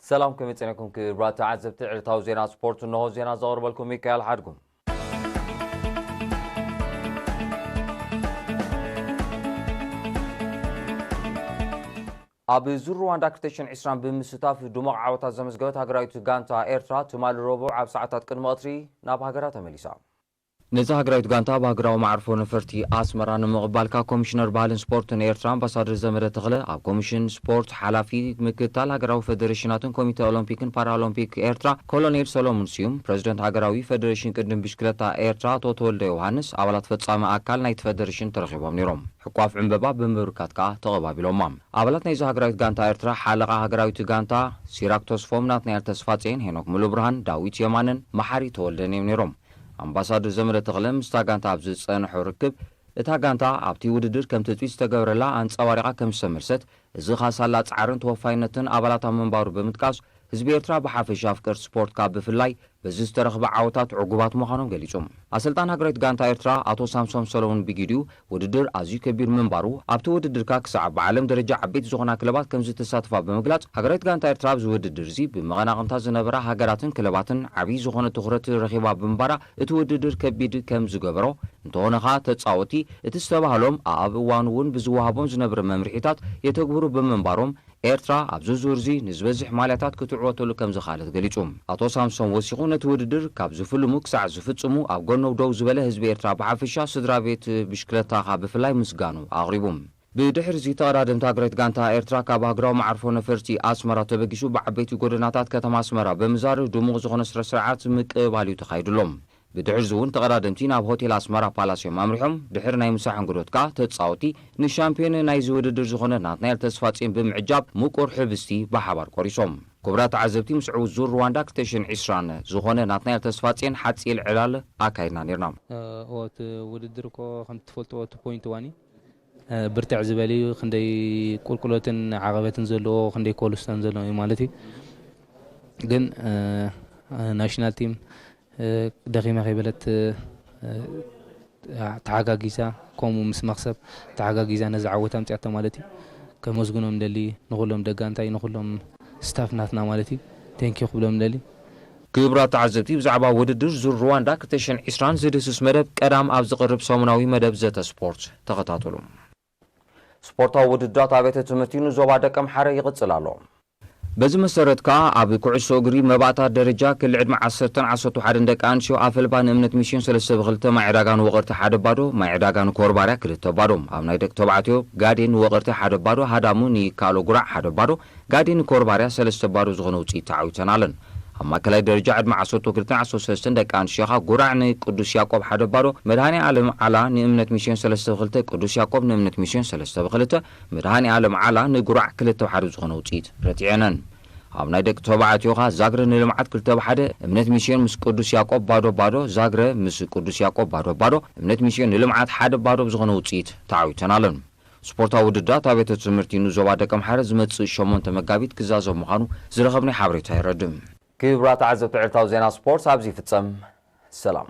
ሰላም፣ ከመይ ጸኒሕኩም ክቡራት ተዓዘብቲ ዕለታዊ ዜና ስፖርት? እንሆ ዜና ዘቕርበልኩም ሚካኤል ሓድጉ። ኣብ ዙር ሩዋንዳ ክልተ ሽሕን ዕስራን ብምስታፍ ድሙቕ ዓወታት ዘመዝገበት ሃገራዊት ጋንታ ኤርትራ ትማሊ ረቡዕ ኣብ ሰዓታት ቅድሚ ቀትሪ ናብ ሃገራ ተመሊሳ። ነዛ ሃገራዊት ጋንታ ኣብ ሃገራዊ መዓርፎ ነፈርቲ ኣስመራ ንምቕባልካ ኮሚሽነር ባህልን ስፖርትን ኤርትራ ኣምባሳደር ዘመደ ተኽለ፣ ኣብ ኮሚሽን ስፖርት ሓላፊ ምክትታል ሃገራዊ ፌደሬሽናትን ኮሚተ ኦሎምፒክን ፓራኦሎምፒክ ኤርትራ ኮሎኔል ሰሎሙን ስዩም፣ ፕሬዝደንት ሃገራዊ ፌደሬሽን ቅድድም ብሽክለታ ኤርትራ ኣቶ ተወልደ ዮሃንስ፣ ኣባላት ፈጻሚ ኣካል ናይቲ ፌደሬሽን ተረኺቦም ነይሮም። ሕቋፍ ዕምበባ ብምብርካት ከኣ ተቐባቢሎማ። ኣባላት ናይዛ ሃገራዊት ጋንታ ኤርትራ ሓለቓ ሃገራዊት ጋንታ ሲራክ ተስፎም፣ ናትናኤል ተስፋጽዮን፣ ሄኖክ ሙሉብርሃን፣ ዳዊት የማነን መሓሪ ተወልደን እዮም ነይሮም። ኣምባሳደር ዘመደ ተኽለ ምስታ ጋንታ ኣብ ዝጸንሖ ርክብ፣ እታ ጋንታ ኣብቲ ውድድር ከም ትጽቢት ዝተገበረላ ኣንጸባሪቓ ከም ዝተመልሰት፣ እዚ ከኣ ሳላ ጻዕርን ተወፋይነትን ኣባላታ ምንባሩ ብምጥቃስ፣ ህዝቢ ኤርትራ ብሓፈሻ፣ ኣፍቀርቲ ስፖርት ከኣ ብፍላይ በዚ ዝተረኽበ ዓወታት ዕጉባት ምዃኖም ገሊጹ። ኣሰልጣን ሃገራዊት ጋንታ ኤርትራ ኣቶ ሳምሶም ሰሎሞን ብግዲኡ፣ ውድድር ኣዝዩ ከቢድ ምንባሩ፣ ኣብቲ ውድድር ከኣ ክሳዕ ብዓለም ደረጃ ዓበይቲ ዝኾና ክለባት ከም ዝተሳተፋ ብምግላጽ፣ ሃገራዊት ጋንታ ኤርትራ ኣብዚ ውድድር እዚ ብመቐናቕንታ ዝነበራ ሃገራትን ክለባትን ዓብዪ ዝኾነ ትኹረት ረኺባ ብምንባራ፣ እቲ ውድድር ከቢድ ከም ዝገበሮ፣ እንተኾነ ኸኣ ተጻወቲ እቲ ዝተባህሎም ኣብ እዋኑ እውን ብዝወሃቦም ዝነበረ መምርሒታት የተግብሩ ብምንባሮም፣ ኤርትራ ኣብዚ ዙር እዚ ንዝበዝሕ ማልያታት ክትዕወተሉ ከም ዝኸኣለት ገሊጹ። ኣቶ ሳምሶም ወሲኹ፣ ነቲ ውድድር ካብ ዝፍልሙ ክሳዕ ዝፍጽሙ ኣብ ጎኖም ደው ዝበለ ህዝቢ ኤርትራ ብሓፈሻ፣ ስድራ ቤት ብሽክለታ ከኣ ብፍላይ ምስጋኑ ኣቕሪቡ። ብድሕሪ እዚ ተቐዳደምቲ ሃገራዊት ጋንታ ኤርትራ ካብ ሃገራዊ መዓርፎ ነፈርቲ ኣስመራ ተበጊሱ ብዓበይቲ ጎደናታት ከተማ ኣስመራ ብምዛር ድሙቕ ዝኾነ ስነ ስርዓት ምቅብባል እዩ ተኻይዱሎም። ብድሕሪ እዚ እውን ተቐዳደምቲ ናብ ሆቴል ኣስመራ ፓላስ እዮም ኣምሪሖም። ድሕሪ ናይ ምሳሕ እንግዶት ከኣ ተጻወቲ ንሻምፒዮን ናይዚ ውድድር ዝኾነ ናትናኤል ተስፋጽዮን ብምዕጃብ ምቁር ሕብስቲ ብሓባር ቆሪሶም። ክቡራት ተዓዘብቲ፣ ምስ ዕዉት ዙር ሩዋንዳ ክልተ ሽሕን ዕስራን ዝኾነ ናትናኤል ተስፋጽዮን ሓጺር ዕላል ኣካይድና ነይርና። እ፣ እቲ ውድድር እኮ ከም ትፈልጥዎ እቲ ፖይንት ዋን እዩ። እ፣ ብርትዕ ዝበል እዩ። ክንደይ ቁልቁሎትን ዓቐበትን ዘለዎ፣ ክንደይ ኮብልስቶን ዘለዎ እዩ ማለት እዩ። ግን፣ እ፣ ናሽናል ቲም፣ እ፣ ደኺመ ከይበለት፣ እ፣ ተሓጋጊዛ፣ ከምኡ ምስ መኽሰብ ተሓጋጊዛ ነዚ ዓወት ኣምጺኣቶ ማለት እዩ። ከመስግኖም ደሊ ንኹሎም ደጋንታይ፣ ንኹሎም ስታፍ ናትና ማለት እዩ። ቴንኪዩ ክብሎም ደሊ። ክቡራት ተዓዘብቲ፣ ብዛዕባ ውድድር ዙር ሩዋንዳ ክልተ ሽሕን ዕስራን ዝድህስስ መደብ ቀዳም ኣብ ዝቐርብ ሰሙናዊ መደብ ዘተ ስፖርት ተኸታተሉ። ስፖርታዊ ውድድራት ኣብያተ ትምህርቲ ንዞባ ደቀምሓረ ይቕጽል ኣሎ። በዚ መሰረት ከኣ ኣብ ኩዕሶ እግሪ መባእታ ደረጃ ክሊ ዕድመ ዓሰርተን ዓሰርተ ሓደን ደቂ ኣንስትዮ ኣፈልባ ንእምነት ሚስዮን ሰለስተ ብክልተ፣ ማይ ዕዳጋ ንውቕርቲ ሓደ ባዶ፣ ማይ ዕዳጋ ንኮርባርያ ክልተ ባዶ። ኣብ ናይ ደቂ ተባዕትዮ ጋዴን ንውቕርቲ ሓደ ባዶ፣ ሃዳሙ ንይካሎ ጉራዕ ሓደ ባዶ፣ ጋዴን ንኮርባርያ ሰለስተ ባዶ ዝኾነ ውጽኢት ተዓዊተን ኣለን። ኣብ ማእከላይ ደረጃ ዕድመ ዓሰርተ ክልተን ዓሰርተ ሰለስተን ደቂ ኣንስትዮ ከኣ ጉራዕ ንቅዱስ ያዕቆብ ሓደ ባዶ፣ መድሃኔ ዓለም ዓላ ንእምነት ሚስዮን ሰለስተ ብክልተ፣ ቅዱስ ያዕቆብ ንእምነት ሚስዮን ሰለስተ ብክልተ፣ መድሃኔ ዓለም ዓላ ንጉራዕ ክልተ ብሓደ ዝኾነ ውጽኢት ረቲዐነን። ኣብ ናይ ደቂ ተባዕትዮ ከኣ ዛግረ ንልምዓት ክልተ ብሓደ፣ እምነት ሚስዮን ምስ ቅዱስ ያዕቆብ ባዶ ባዶ፣ ዛግረ ምስ ቅዱስ ያዕቆብ ባዶ ባዶ፣ እምነት ሚስዮን ንልምዓት ሓደ ባዶ ብዝኾነ ውጽኢት ተዓዊተን ኣለን። ስፖርታዊ ውድድራት ኣብያተ ትምህርቲ ንዞባ ደቀምሓረ ዝመጽእ ሸሞንተ መጋቢት ክዛዘም ምዃኑ ዝረኸብናዮ ሓበሬታ የረድእ። ክቡራት ተዓዘብቲ፣ ዕለታዊ ዜና ስፖርት ኣብዚ ይፍጸም። ሰላም።